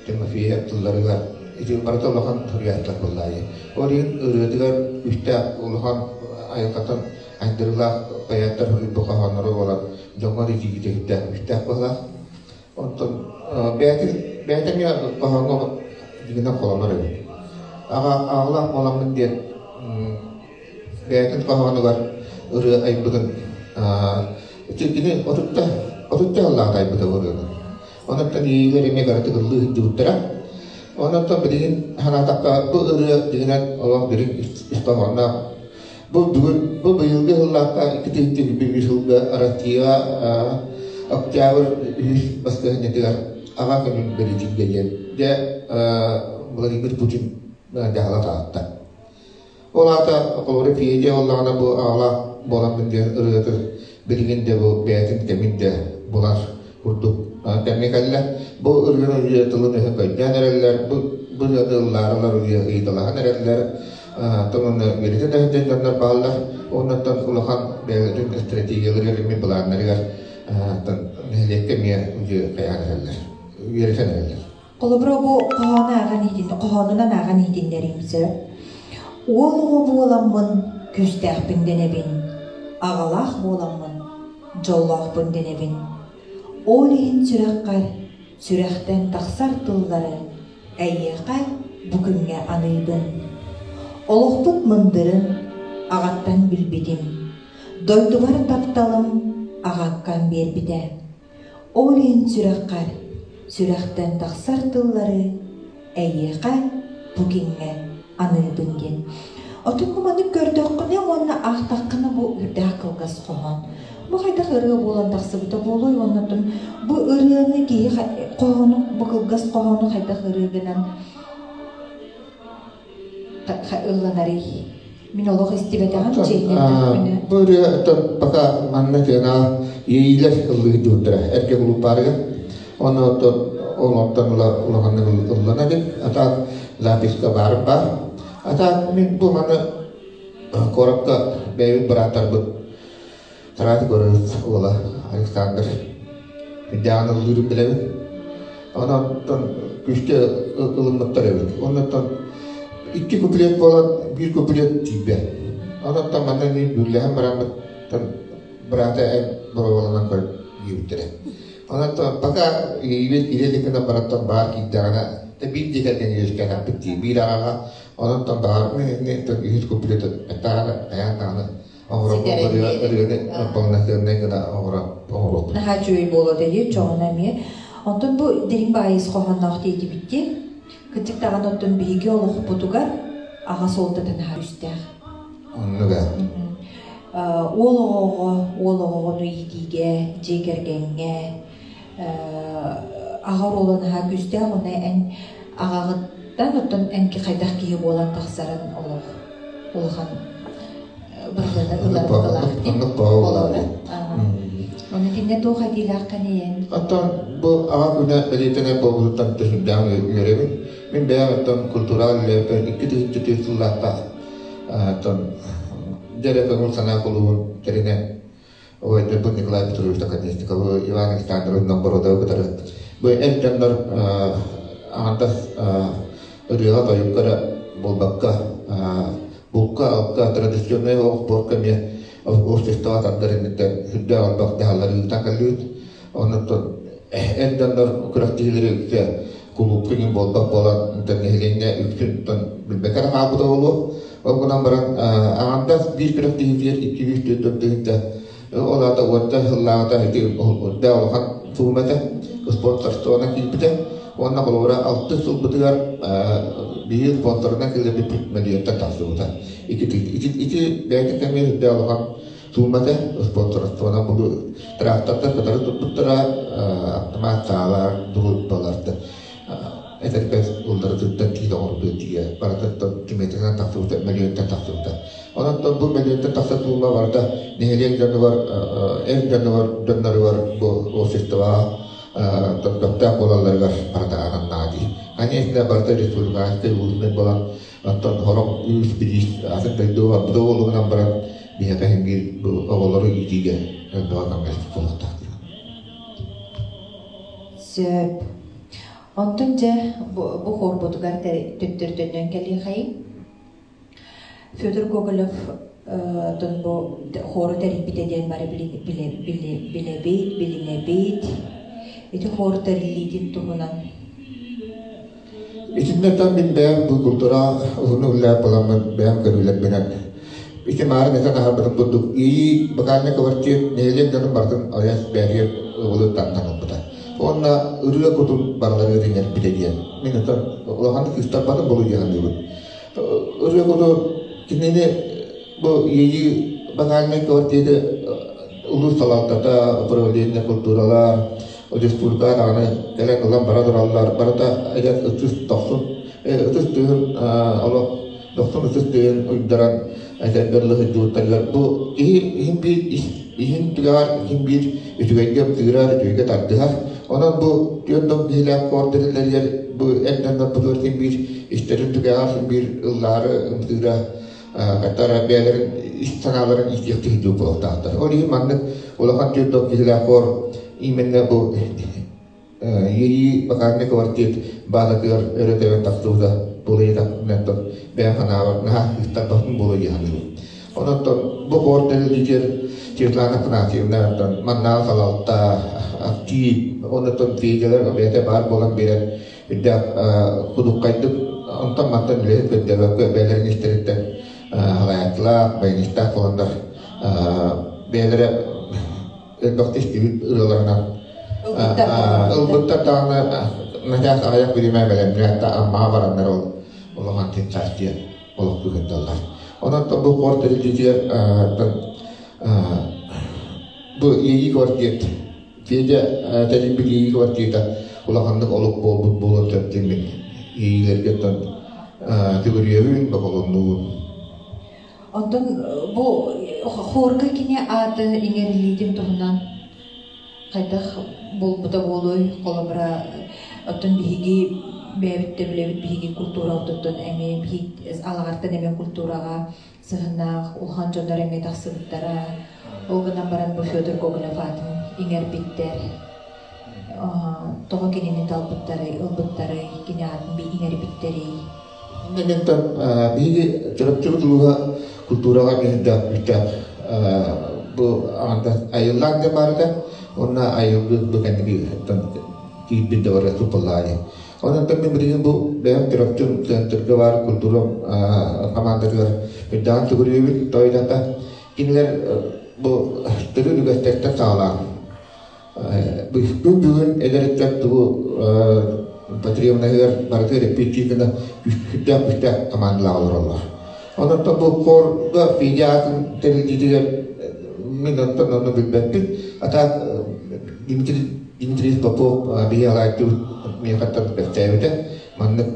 B: Тимофеев тылларыгар ити барыта улахан суруйааччылар буоллаайы. Ол иһин ырыатыгар үстээх улахан айылҕаттан айдарыылаах поэттар суруйбут хоһоонноро буолан дьоҥҥо итиигитэ сүрдээх үстээх быһыылаах. Онтон бэйэтин бэйэтэ эмиэ хоһооҥҥо дьиҥинэн холонор эбит. Аҕа аҕалаах буоламмын диэн бэйэтин хоһоонугар ырыа айбытын кини отутта отутта сыллаах айбыта ырыаны. Онон иилэр эмиэ кыратык ыллыы сылдьыбыттара. Онон билигин санаатахха бу ырыа дьиҥинэн олох дириҥ ис хоһоонноох. Бу бүгүн бу быйылгы сыллаахха 2021 сылга Россияҕа октябрь үһүс баскыһынньатыгар аҕа күнүн бэлиэтииргэ диэн дьэ Владимир Путин дьаһала таҕыста. Ол аата холобура Федя буоллаҕына бу аҕалаах буоламмын диэн ырыатын билигин да бу бэйэтин кэмин да булар курдук кэмҥэ кэллэ. Бу ырыаны үйэ тылын өһө көйдөөн эрэллэр, бу бу ырыаны ыллаарылар үйэ ыйыталаһан эрэллэр, тылын үөрэтэ да сылдьар дьоннор бааллар. Оннуттан улахан бэйэлэрин стратегияларыгар эмиэ былааннарыгар нэһилиэккэ эмиэ үйэ хайаан эрэллэр, үөрэтэн эрэллэр.
A: Холобура, бу хоһоону ааҕан иһитин, хоһоонунан ааҕан иһитиннэриим сөп. Уол оҕо буоламмын күүстээхпин дэнэбин, аҕалаах буоламмын дьоллоохпун дэнэбин. Ол иһин сүрэххэр сүрэхтэн тахсар тыллары эйиэхэ бу күҥҥэ аныыбын. Олохпут мындырын аҕаттан билбитим, дойдубар тапталым аҕаккам биэрбитэ. Ол иһин сүрэххэр сүрэхтэн тахсар тыллары эйиэхэ бу күҥҥэ аныыбын диэн. Отун бу маннык көрдөххүнэ уонна аахтаххына бу үрдээх кылгас хоһоон. Бу хайдах ырыа буолан тахсыбыта буолуой уонна оттон бу ырыаны киһи хоһоону бу кылгас хоһоону хайдах ырыа гынан ылланарый? Мин олох истибэтэҕим чэйнэттэхпинэ.
B: Бу ырыа пока манна тыына иэйиилэр ыллыыр эргэ кулууппаарыгар. Оны оттон ол онтон ыла улаханнык ыллана эбит. Атаак записка баар баар. Атаак мин бу маны куоракка бэйэбит бырааттарбыт Тарас Егорович уола Александр үрдээҕин ыллыырын билэбин. Онон күүскэ ылыммыттар эбит. Оннуттан икки куплет буолан биир куплет тиийбэт. Онон манна мин дүүллэһэн бараммыт быраата эн боруобаланан көр диэбиттэрэ. Онон пока иэйбит киирэ илик бараттан баар киирдэҕинэ да биир дьиэ кэргэн үөскээнэхпит дии биир аҕаҕа онон баҕар үһүс куплет эттэҕинэ хайаан даҕаны ырыаны полноценный гына оҥоруохпут.
A: Наһаа үчүгэй буолуо дии чоҕуна эмиэ. Онтон бу дириҥ баайыс хоһоонноох диэтибит Кырдьык даҕаны оттон биһиги олохпутугар аҕа суолтата наһаа күүстээх.
B: Оннуга.
A: Уол оҕоҕо, уол оҕоҕону иитиигэ, дьиэ кэргэҥҥэ аҕа оруола наһаа күүстээх уонна эн аҕаҕыттан оттон эн хайдах киһи буолан тахсарын олох улахан бырыһыаны ылар быһыылаах буолара. Ону итиннэ туох этиилээххиний
B: Оттон бу аҕа күнэ бэлиэтэнэр буолбутуттан сүрдээх үөрэбин. Мин бэйэм оттон культурал үлэбэр 2004 сыллаахха оттон дьэрэ көҥүл санаа кулуубун тэринэн убайдарбын Николай Петрович Наконечниковы, Иван Александрович Новгородовы кытары бу эр дьоннор аҥардас ырыаҕа-тойукка эрэ буолбакка булка-алка традиционнай олохпуорка эмиэ общество тардар инниттэн сүрдээх элбэх дьаһаллары ыытан кэллибит. Оннуттан эр дьоннор күрэхтэһиилэри үксэ кулуупка иҥин буолбат буолан нэһилиэнньэ үксүн билбэккэ эрэ хаалбыта буолуо. Ол гынан баран аҥардас биир күрэхтэһиитигэр 204 тыһыынча ол аата уонча сыллааҕыта ити үрдээх улахан суума этэ спонсорствонан киирбитэ уонна холобура алтыс сылбытыгар биһиги спонсорынан киллэрбиппит мөлүйүөнтэн тахсыбыта. Ити ити бэйэтин кэмигэр үрдээх улахан суума этэ спонсорствонан бу трактордар кытары турбуттара автомат саалар дуһуйбаларда этэрбэс улларытыттан тиит оҥорбут тиийэ барытыттан түмэтинэн тахсыбыта мөлүйүөнтэн тахсыбыта. Онон бу мөлүйүөнтэн тахса суума барыта нэһилиэк дьонугар эр дьонугар дьонноругар бу обществоҕа көхтөөх буолалларыгар барыта ананнаҕа дии. Конечно, барыта республиканскай улуусунай буолан, оттон сорох үс бириис атын дойду барбыта буолугунан баран биһиэхэ иһин биир бу оҕолору иитиигэ элбэҕи көмөлөспүт буолуохтаах.
A: Сөп. Онтон дьэ бу хуорбутугар төттөрүтөннөн кэлиэхэйиҥ. Федор Гоголев тон бу хуору тэрийбитэ диэн бары билэбит, билинэбит. Ити хуор тэриллиитин туһунан.
B: Итиннэ мин бэйэм бу культура уһуну үлэлээх буоламмын бэйэм көрүүлэрбинэн ити маарын этэн аһарбытым курдук ии бакальный квартир нэһилиэк дьонун барытын айас бэйэтигэр ылыттан ылбыта. Уонна ырыа кутун барыларыгар иҥэрбитэ диэн. Мин оттон улаханнык кыыстарбатым болуйаһаныыбын. Ырыа куту кинини бу иэйии бакальный квартиры улуус салалтата, управление культуралар, республика даҕаны кэлэн ылан бара тураллар. Барыта эдэр ытыс дохсун, ытыс тыын олох дохсун ытыс тыын уйдаран этэрбэр лыһыйдыбыттарыгар бу киһи иһин биир иһин түгэҕэр иһин биир үчүгэйгэ ымсыырар, үчүгэйгэ тардыһар. Онон бу түөрт дом киһилээх куор тэриллэригэр бу эр дьоннорбутугар син биир истэрин түгэҕэр син биир ыллаары ымсыыра хаттара бэйэлэрин ис санааларын иитиэхтии сылдьыбыт буолуохтаахтар. Ол иһин маннык улахан түөрт дом киһилээх куор именно бу Иэйии вокальный квартет баазатыгар өрө тэбэн тахсыбыта буолуйатахпын бэйэм санаабар наһаа ыыстарбаппын буолуо дии саныыбын. Онон бу хор тэрилтэтигэр Светлана Афанасьевна маннааҕы салалта актив оннуттан физиялар бэйэтэ баар буолан биэрэн үрдээх кудуккайдык онтон мантан үлэһит көрдөбөккө бэйэлэрин истэриттэн салайааччылаах, баянистаах буоланнар бэйэлэрэ элбэхтик истибит ырыаларынан ылбыттар даҕаны начаас аҕыйах бириэмэ бэлэмнээн да Аммаҕа бараннар ол улахан тинчаас диэн олохтуу сылдьаллар. Онон бу хор тэрилтэтигэр бу Иэйии квартет Федя тэрийбит Иэйии квартета улаханнык олук буолбут буолуон сөп диэммин иэйиилэргэ оттон түгүрүйэбин, боколоннуубун.
A: Онтон бу хуорга кини ааты иҥэриллиитин туһунан хайдах буолбута буолуой? Холобура, оттон биһиги бэйэбит да билэбит биһиги культурабытыттан эмиэ алаҕартан эмиэ культураҕа сыһыннаах улахан дьоннор эмиэ тахсыбыттара. Ол гынан баран бу Федор Гоголев аатын иҥэрбиттэр. Тоҕо кинини талбыттарый, ылбыттарый, кини аатын иҥэрбиттэрий?
B: Ментон биһиги Чурапчыбыт улууһа культураҕа миһиндээх күүстээх бу айыллаан диэн баар этэ. Уонна айылгы бу кэнники киирбит да барыта туппаллаайы. Онон мин билигин бу бэйэм Чурапчым центрга баар культура командатыгар үрдэҕин сүгүрүйэбин тойдата. Кинилэр бу төрүт үгэстэртэн саҕалаан Бу бүгүн эдэр тугу потребноһыгар барытыгар эппиэттиир гына сүрдээх күүстээх командалаах олороллор. Онон бу хорга Федя аатын тэрилтитигэр мин онтон онно билбэппин. А так Дмитрий Дмитрий Попов биһи алаайдыбыт миэхэттэн бэртээбитэ. Маннык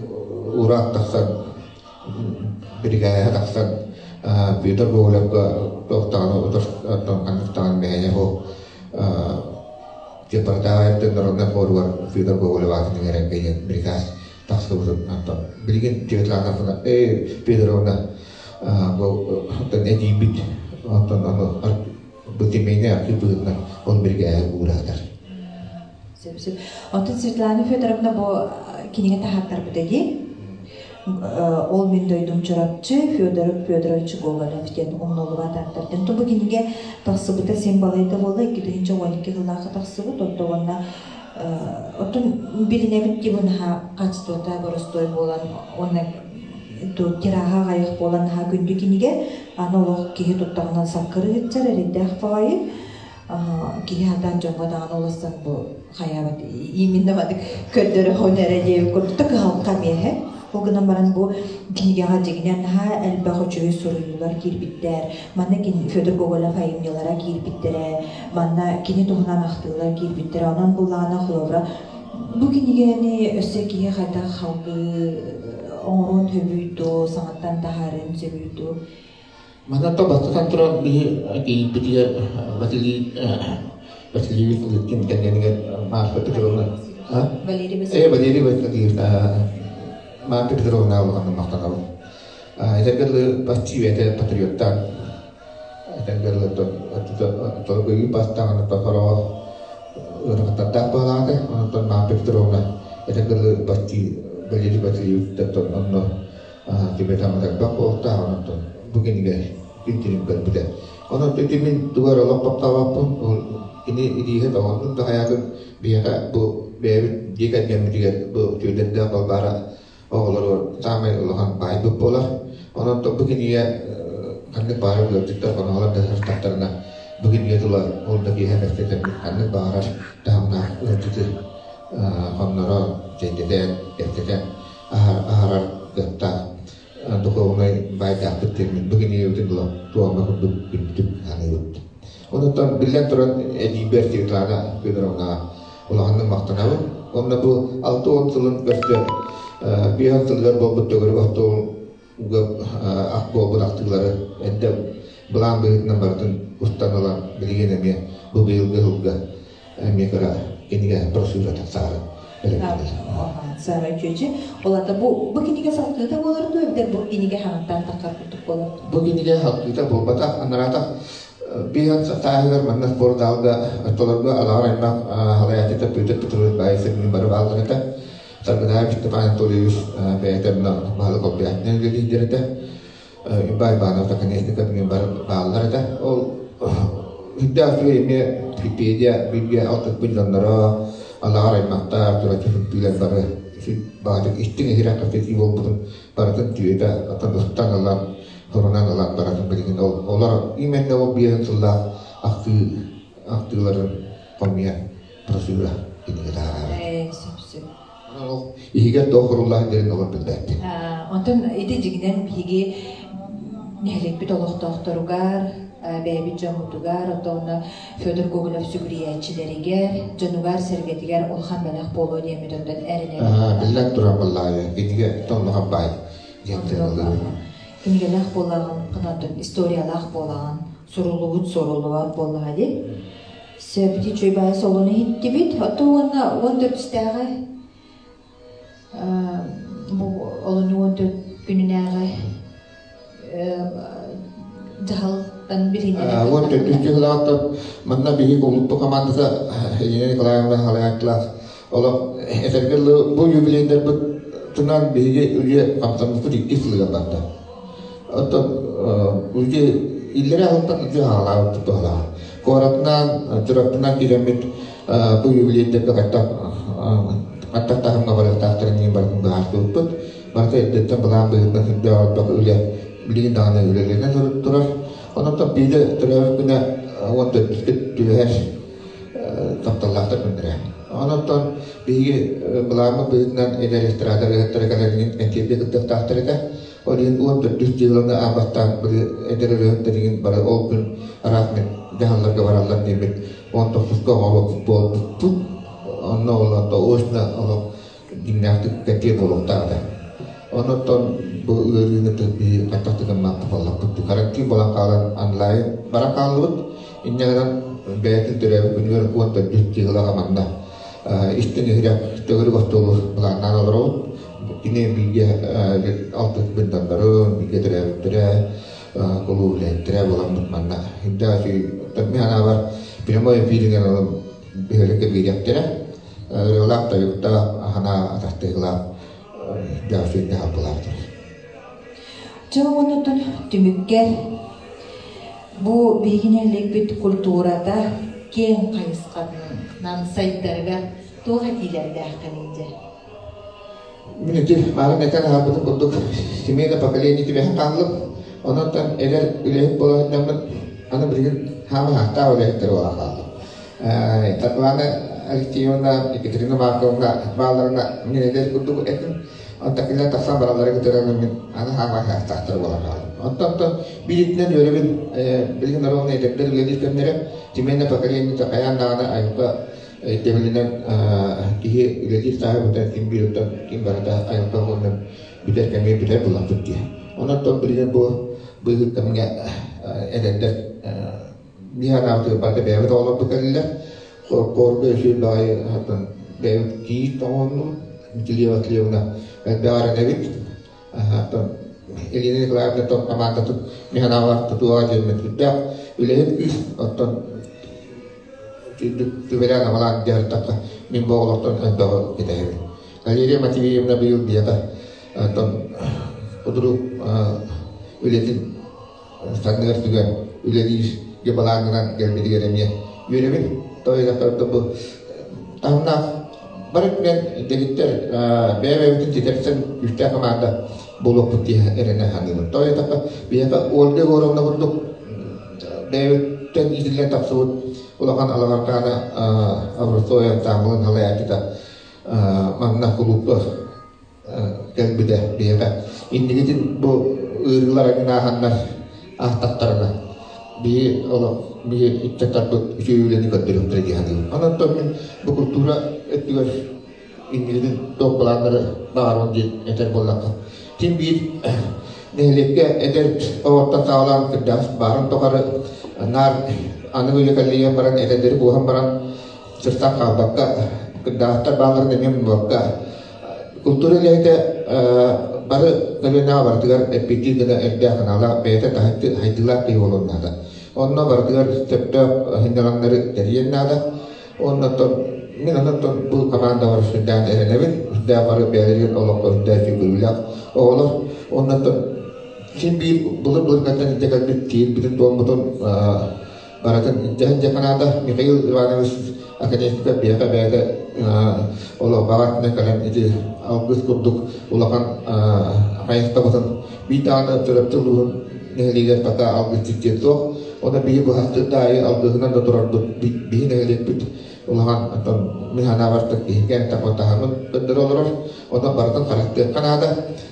B: ураах тахсан биригээһэ тахсан Петр Гоголевка туох даҕаны ханнык даҕаны мэһэйэ суох Департамент народнай хоругар Федор Гоголев аатын иҥэрэргэ диэн приказ тахсыбытын антон билигин Светлана Федоровна бу эдьиийбит онтон ону бу семейный архив быһыытынан ол биригээһэ уураатар.
A: Сөп сөп. Оттон Светлана Федоровна бу кинигэ таһааттарбыта дии. Ол мин дойдум Чурапчы, Федоров Федорович Гоголев диэн умнуллубат ааттартан. Бу кинигэ тахсыбыта син балайда буолла, 2012 сыллаахха тахсыбыт, онто уонна оттон билинэбит ди наһаа качествота боростуой буолан уонна тираһа аҕайах буолан наһаа күндү кинигэ аны олох киһи туттаҕынан саккыры ыытсар эрэйдээх баҕайы киһи хатаан дьоҥҥо даҕаны улассан бу хайаабат именно маннык көрдөрөхүн эрэ диэбит курдук да кыһалҕа миэхэ. Ол гынан баран бу кинигэҕэ дьиҥинэн наһаа элбэх үчүгэй суруйуулар киирбиттэр. Манна Федор Гоголев айымньылара киирбиттэрэ, манна кини туһунан ахтыылар киирбиттэрэ. Онон буллаҕына холобура бу кинигэни өссө киһи хайдах халгыы оҥоруон сөбүй дуу, саҥаттан таһаарыан сөбүй дуу?
B: Манна то бастатан туран биһи киирбитигэр Василий Васильевич Лыткин кэргэнигэр Марфа Петровна
A: Валерий Васильевич
B: Валерий Васильевич Марфа Петровна улаханнык махтанабын. Этэргэ дылы почти бэйэтэ патриоттаан этэргэ дылы толгойуу бастаҕына тохороҕо ыарахаттардаах буолаата. Онтон Марфа Петровна этэргэ дылы почти Валерий Васильевич онно Тибет элбэх буолуохтаах, онон бу кинигэ күн көрбүтэ. Онон ити мин тугу эрэ олох таптаабаппын, ол кини илииһэ тоҕоннун да хайаатын биһиэхэ бу бэйэбит дьиэ кэргэммитигэр бу Сүөдэрдээх Балбаара оҕолоругар саамай улахан баайбыт буолар. Онон бу кинигэ ханнык баҕарар ыалдьыттар хоноһолор да сырыттахтарына бу кинигэ тула ол да киэһэ кэпсэтэммит ханнык баҕарар таһымнаах ыалдьыты хонноро, чэйдэтэн, кэпсэтэн аһарар кыахтаах духуобунай баайдаахпыт диэммит бу кинигэбитин ыла туома курдук күндүтүк саныыбыт. Онуттан биллэн туран эдьиийбэр Светлана Федоровнаҕа улаханнык махтанабын. Онно бу 60 сылын көрсө 5 сылыгар буолбут төгүрүк остуолга ах буолбут ахтыылары эрдэ былаан быһыытынан барытын устан ылан билигин эмиэ бу быйылгы сылга эмиэ кыра кинигэ брошюра тахсаары бэлэмнэнэр.
A: Саамай чүөчэ. Ол ата бу бу кинигэ салгыыта буолар дуо эбэтэр бу кинигэ хаҥаттан таххар курдук буолар дуо?
B: Бу кинигэ салгыыта буолбатах, анараатах биһан сааһыгар манна спортзалга оччолорго алаҕар аймах салайааччыта Петр Петрович Баайсов бары бааллар этэ. Саргыдаев Степан Анатольевич бэйэтэ мына баһылык обязательно үлэлиирдэр этэ. Ибай Иванов наконечников бары бааллар этэ. Ол үрдээх үчүгэй эмиэ Википедия билгэ алтыспыт дьонноро, алаҕар аймахтар, чураччы сүрдүүлэр бары баҕатык истиҥ иһирэх кэпсэтии буолбутун барытын түөтэ оттон устан ылан, сурунан ылан барытын билигин ол олор именно ол биэһин сыллаах ахтыы ахтыыларын хомуйан брошюра кинигэ таһаарабыт.
A: Сөп сөп.
B: Ол иһигэр туох суруллаах диэн олор билбэппин.
A: Онтон ити дьиҥинэн биһиги нэһилиэкпит олохтоохторугар, бэйэбит дьоммутугар, оттон Федор Гоголев сүгүрүйээччилэригэр, дьонугар-сэргэтигэр улахан бэлэх буолуо диэммит онтон эрэнэбит.
B: Биллэн турар буоллаҕа, кинигэ улахан баай диэн сыаналыыбын.
A: Кинигэлээх буолаҕын, онтон историялаах буолаҕын, суруллубут суруллубат буоллаҕа дии. Сөп, ити үчүгэй баайы солону иһиттибит. Оттон уонна 14-үстээҕи бу олунньу 14 күнүнээҕи дьаһал сылтан билиһиннэрэн
B: 14 дьыһылаҕыттан манна биһиги кулууппут командата Елена Николаевна салайааччылаах олох этэргэ дылы бу юбилейдарбыт тунан биһиги үлэ хамсаммыппыт иккис сылыгар барда. Оттон үлэ иллэрэ аһылтан үлэ хаалаабыт туһалаах. Куоратынан, Чурапчынан киирэммит бу юбилейдарга хаттах хаттах таһымҥа барыахтаахтарын иһин барытын быһаарсыбыппыт. Барыта эрдэттэн былаан быһыытынан сүрдээх элбэх үлэ билигин даҕаны үлэлэнэ турар. Онон биирдэ төрөөбүт күнэ 14-үскэ түбэһэр тапталлаахтар күннэрэ. Онон биһиги былааммыт быһыытынан эдэр эстрада ырыаһыттара кэлэринин кэнсиэргэ кыттыахтаахтар этэ. Ол иһин 14 дьыаланы аан били эдэр ырыаһыттар иһин бары ол күн араас дьаһалларга бараллар диэммит 19-ка оҥоруохпут буолбуппут. Онно ол очно олох дьиҥнээхтик кэтиэ буолуохтаах этэ. Онон бу ыарыыны биһи хайдах да гыммаппыт буоллахпыт. Карантин буолан хаалан онлайн баран хааллыбыт. Инньэ гынан бэйэтин төрөөбүт күнүгэр 14 дьыалаҕа манна истиҥ иһирэх төгүрүк остуолу былааннаан олоробут. Кини бииргэ алтыспыт дьоннорун, бииргэ төрөөбүттэрэ, кулууп үлэһиттэрэ буоламмыт манна. Үрдээх үчүгэй мин санаабар прямой эфиринэн бөһүөлэккэ биэриэхтэрэ. Ырыалаах тойуктаах, аһана атахтыылаах дьаасыынньаһа булаатар.
A: Дьэ онутун түмүккэр бу биһиги нэһилиэкпит культурата киэҥ хайысханан сайдарыгар туох этиилэрдээххиний дьэ?
B: Мин ити маарын этэн аһарбытым курдук семейное поколение түбэһэн хааллым. Онон эдэр үлэһит буола сылдьаммын аны билигин хаама хаахтаах үлэһиттэр буола хааллым. Саргылана Алексеевна, Екатерина Марковна баалларына мин эдэр курдук этим. Онтон кинилэр тахсан бараллара кытаран мин аны хаама хаахтаахтар буолан хааллым. Онтон бииритинэн үөрэбин билигин ровно эдэрдэр үлэлиир кэмнэрэ семейное поколение хайаан даҕаны айылҕа өйдөбүлүнэн киһи үлэлиир сааһа бүтэн ким биир ким барыта айылҕа уонна бүтэр кэмҥэ бүтэр буллахпыт дии. Онон билигин бу быыһык кэмҥэ эдэрдэр биһи анаабытыгар барыта бэйэбит оҕолорбут кэллилэр. Хоркуорга үсүр баҕайы бэйэбит кийиит оҥоһуннубут. Митилиева Тлеевна элбэх эрэнэбит. Оттон Елена Николаевна топ командатын мин санаабар тутууга диэммит үрдээх үлэһит күүс. Оттон түбэлээн амалаан дьарыктахха мин бу оҕолортон элбэҕи кэтэһэбин. Валерия Матвеевна быйыл биһиэхэ оттон удрук үлэтин санныгар түгэн үлэлииргэ балаанынан кэлбитигэр эмиэ үөрэбин. Тоойдохторго бу таһымнаах бары өттүнэн дэгиттэр бэйэ-бэйэбитин ситэрсэн күүстээх хамаанда буолуохпут диye эрэнэ саныыбын. Тоойдоххо биһиэхэ Ольга Егоровна курдук бэйэбиттэн иитиллэн тахсыбыт улахан алаҕаркаана образцовай ансаамбылын салайааччыта манна кулуупка кэлбитэ биһиэхэ. Инникитин бу ыарыылар аҥнааһаннар аахтахтарына биһи олох биһи ыччаттарбыт үчүгэй үлэни көрдөрүөхтэрэ дии саныыбын. Онон мин бу культура өттүгэр инникитин туох былааннары баҕарабын диэн этэр буоллахха ким биир нэһилиэккэ эдэр оҕоттон саҕалаан кырдьаҕас баарын тухары наар аныгы үйэ кэллиэн баран эдэрдэри кууһан баран сырсан хаалбакка кырдьаҕастар баалларын эмиэ умнубакка культура үлэһитэ бары көлүөнэҕэ барытыгар эппиэттиир гына элбэх санаалаах бэйэтэ хайдыылаах киһи буолуон наада. Онно барытыгар сөптөөх сынньалаҥнары тэрийэн наада. Оннуттан мин оннуттан бу командабар сүрдээн эрэнэбин. Сүрдээх бары бэйэлэригэр олоххо сүрдээх сүгүрүүлээх оҕолор. Оннуттан син биир былыр-былыргаттан илдьэ кэлбит киирбитин туоммутун барытын илдьэ наада. Михаил Иванович академика биһиэхэ бэйэтэ олох баҕатынан кэлэн ити алгыс курдук улахан хайысхабытын биир даҕаны Чурапчы улууһун нэһилиэгэр пока алгыс диэн суох. Онон биһи быһахтыыр да аайы алгыһынан да турарбыт биһи нэһилиэкпит улахан оттон мин санаабар киһигэ таһымын көрдөрө олорор. Онон барытын харыстыахха наада.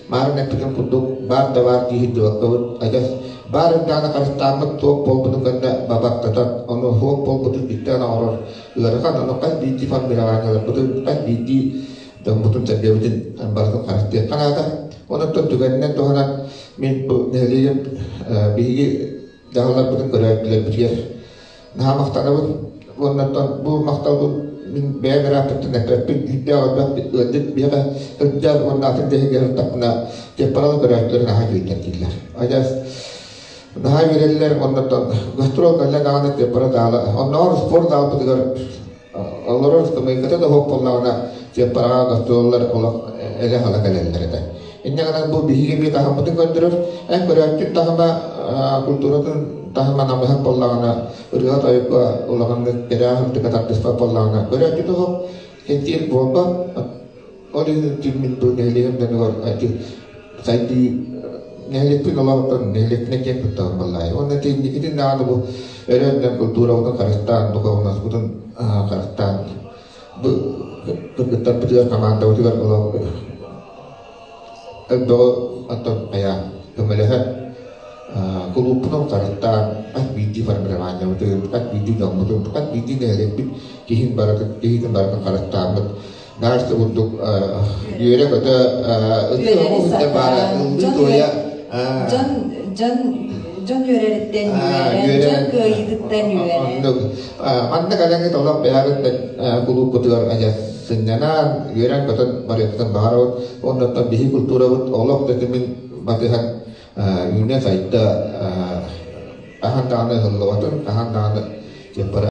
B: Маарын эппитин курдук баар да баар дии сылдьыбаккабыт адьас баар даҕаны харыстааммыт туох буолбутун кэннэ бабаттатан ону суох буолбутун иккиэн оҥорор ыарахан ону хас биирдии формированиеларбытын хас биирдии дьоммутун сэргэбитин барытын харыстыахха наада. Онон түгэнинэн туһанан мин бу нэһилиэгим биһиги дьаһалларбытын көрөөччүлэрбитигэр наһаа махтанабын. Уоннаттан бу махталбын мин бэйэм ырааппыттан эппэппин күүстээх элбэх ыалдьыт биһиэхэ сылдьар уонна атын дэһигэр ыртахпына теппаралы көрөөччүлэр наһаа үчүгэйдэр дииллэр. Адьас. Наһаа үөрэллэр, оннуттан гастрол кэллэ даҕаны теппара даала. Оннооҕор спорт даалбытыгар олорор ыстамыйката да суох буоллаҕына, теппараҕа гастроллар олох элэ-хала кэлэллэр этэ. Инньэ гынан бу биһиги эмиэ таһыммытын көрдөрөр. Эн көрөөччүн таһыма культуратын таһыма намыһах буоллаҕына, ырыа-тойукка улаханнык кэрэ тардыспат буоллаҕына, көрөөччү туһук кэнтиир буолбат. Ол иһин мин бу нэһилиэгим дьонугар сайдыы нэһилиэкпин олоҕуттан нэһилиэкпинэн киэн туттабын буоллаайы. Уонна инникитин даҕаны бу өрөөннөн культурабытын харыстаан, духовноспутун харыстаан бу кыргыттарбытыгар, командабытыгар олох элбэҕи оттон хайа көмөлөһөн кулууппунан харыстаан хас биирдии формированиебытын, хас биирдии дьоммутун, хас биирдии нэһилиэкпит киһин барытын, киһитин барытын харыстааммыт Наарса курдук үөрэ-көтө ытыы баара ыллыы туойа
A: дьон дьон дьон үөрэриттэн үөрэн дьон кыайыытыттан үөрэн
B: манна кэлэҥҥит олох бэйэҕиттэн кулууппутугар адьас сынньанан үөрэн-көтөн барыахтан баҕарабыт оннуттан биһи культурабыт олох тэтимин батыһан үүнэ сайда хаһан даҕаны ыһыллыбатын хаһан даҕаны